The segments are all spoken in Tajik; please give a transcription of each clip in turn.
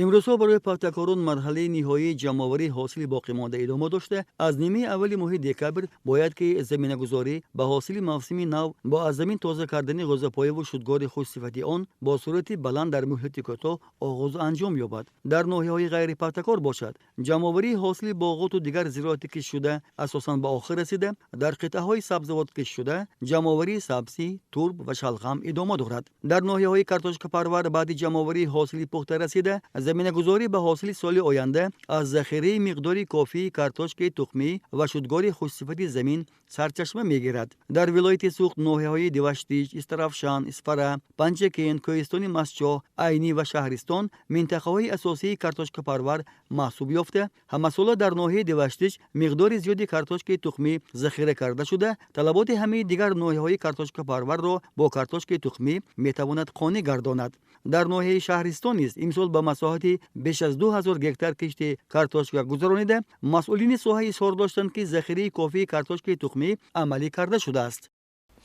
Имрӯзҳо барои пахтакорон марҳалаи ниҳоии ҷамъоварии ҳосили боқимонда идома дошта, аз нимаи аввали моҳи декабр бояд ки заминагузорӣ ба ҳосили мавсими нав бо аз замин тоза кардани ғӯзапояву шудгори хушсифати он бо суръати баланд дар муҳлати кӯтоҳ оғозу анҷом ёбад. Дар ноҳияҳои ғайрипахтакор бошад, ҷамъоварии ҳосили боғоту дигар зироати киштшуда асосан ба охир расида, дар қитъаҳои сабзавот киштшуда ҷамъоварии сабзӣ, турб ва шалғам идома дорад. Дар ноҳияҳои картошкапарвар баъди ҷамъоварии ҳосили пухта расида, заминагузорӣ ба ҳосили соли оянда аз захираи миқдори кофии картошкаи тухмӣ ва шудгори хушсифати замин сарчашма мегирад. Дар вилояти Суғд ноҳияҳои Деваштич, Истаравшан, Исфара, Панҷакент, Кӯҳистони Мастчоҳ, Айнӣ ва Шаҳристон минтақаҳои асосии картошкапарвар маҳсуб ёфта, ҳамасола дар ноҳияи Деваштич миқдори зиёди картошкаи тухмӣ захира карда шуда, талаботи ҳамаи дигар ноҳияҳои картошкапарварро бо картошкаи тухмӣ метавонад қонеъ гардонад. Дар ноҳияи Шаҳристон низ имсол ба масоҳати беш аз 2000 гектар кишти картошка гузаронида, масъулини соҳа изҳор доштанд, ки захираи кофии картошкаи тухмӣ амалӣ карда шудааст.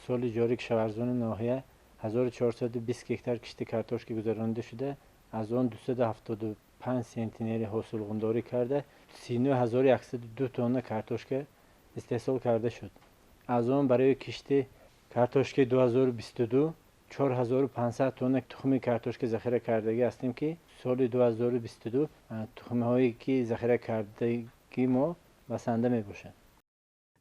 Соли ҷорӣ кишоварзони ноҳия 1420 гектар кишти картошка гузаронида шуда, аз он 275 сентнери ҳосилғундорӣ карда, 39102 тонна картошка истеҳсол карда шуд. Аз он барои кишти картошкаи 2022 4500 тонна тухми картошка захира кардагӣ ҳастем, ки соли 2022 тухмиҳое ки захира кардагӣ мо басанда мебошад.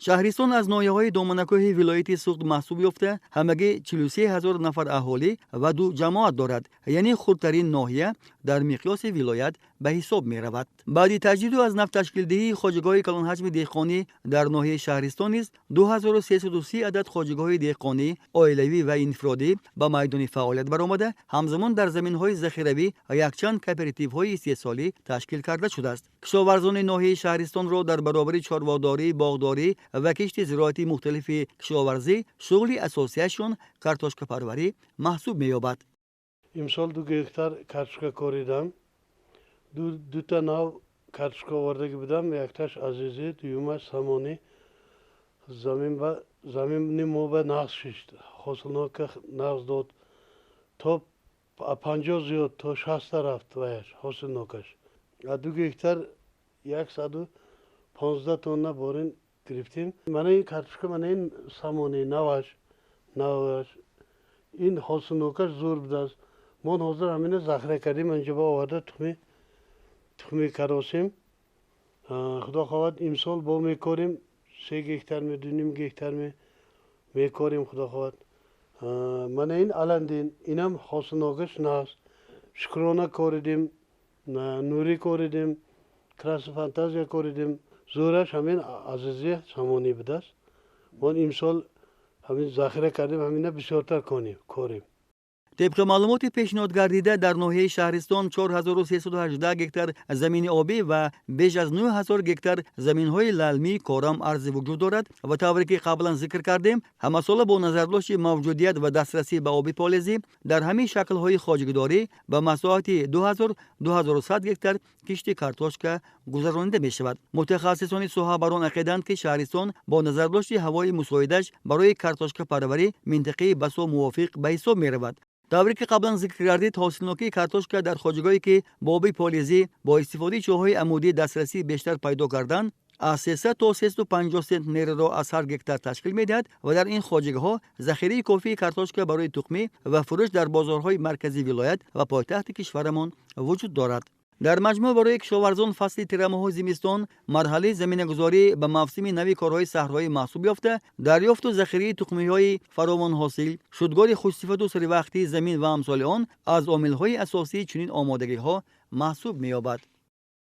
Шаҳристон аз ноҳияҳои доманакӯҳи вилояти Суғд маҳсуб ёфта, ҳамагӣ 43 ҳазор нафар аҳолӣ ва ду ҷамоат дорад, яъне хурдтарин ноҳия дар миқёси вилоят ба ҳисоб меравад. Баъди таҷдиду аз нав ташкилдиҳии хоҷагоҳи калонҳаҷми деҳқонӣ дар ноҳияи Шаҳристон низ 2330 адад хоҷагоҳи деҳқонӣ, оилавӣ ва инфиродӣ ба майдони фаъолият баромада, ҳамзамон дар заминҳои захиравӣ якчанд кооперативҳои истеҳсолӣ ташкил карда шудааст. Кишоварзони ноҳияи Шаҳристонро дар баробари чорводорӣ, боғдорӣ ва кишти зироати мухталифи кишоварзӣ шуғли асосияшон картошкапарварӣ маҳсуб меёбад. Имсол 2 гектар картошка коридам. Дута нав картошка овардагӣ будам, якташ Азизӣ, дуюмаш Самонӣ. Замини мо ба нағз шишт, ҳосилнока нағз дод, то 50 зиёд, то 60 рафт ваяш ҳосилнокаш. 2 гектар 115 тонна борин гирифтем. Мана ин картошка, мана ин Самонӣ наваш, ин ҳосилнокаш зур будааст. Мо ҳозир ҳамина захира кардем, инҷо ба оварда тухми каросем. Худо хоҳад, имсол бо мекорем, 3 гектар ме, 2.5 гектар ме мекорем, худо хоҳад. Мана ин Аландин, инам ҳосилнокаш нағз. Шукрона коридем, Нурӣ коридем, Красная фантазия коридем. Зӯраш ҳамин Азизӣ, Самонӣ будааст. Мо имсол ҳамин захира кардем, ҳамина бисёртар корем. Тибқи маълумоти пешниҳодгардида, дар ноҳияи Шаҳристон 4318 гектар замини обӣ ва беш аз 9000 гектар заминҳои лалмии корам арзи вуҷуд дорад ва тавре ки қаблан зикр кардем, ҳамасола бо назардошти мавҷудият ва дастрасӣ ба оби полезӣ дар ҳамин шаклҳои хоҷагидорӣ ба масоҳати 2000-2100 гектар кишти картошка гузаронида мешавад. Мутахассисони соҳа бар он ақиданд, ки Шаҳристон бо назардошти ҳавои мусоидаш барои картошкапарварӣ минтақаи басо мувофиқ ба ҳисоб меравад. Тавре ки қаблан зикр гардид, ҳосилнокии картошка дар хоҷагоҳе, ки бо оби полезӣ бо истифодаи чоҳҳои амудӣ дастрасии бештар пайдо карданд, аз 300 то 350 сентнерро аз ҳар гектар ташкил медиҳад ва дар ин хоҷагиҳо захираи кофии картошка барои тухмӣ ва фурӯш дар бозорҳои марказии вилоят ва пойтахти кишварамон вуҷуд дорад. Дар маҷмӯъ барои кишоварзон фасли тирамоҳу зимистон марҳалаи заминагузорӣ ба мавсими нави корҳои саҳроӣ маҳсуб ёфта, дарёфту захираи тухмиҳои фаровонҳосил, шудгори хушсифату саривақтии замин ва амсоли он аз омилҳои асосии чунин омодагиҳо маҳсуб меёбад.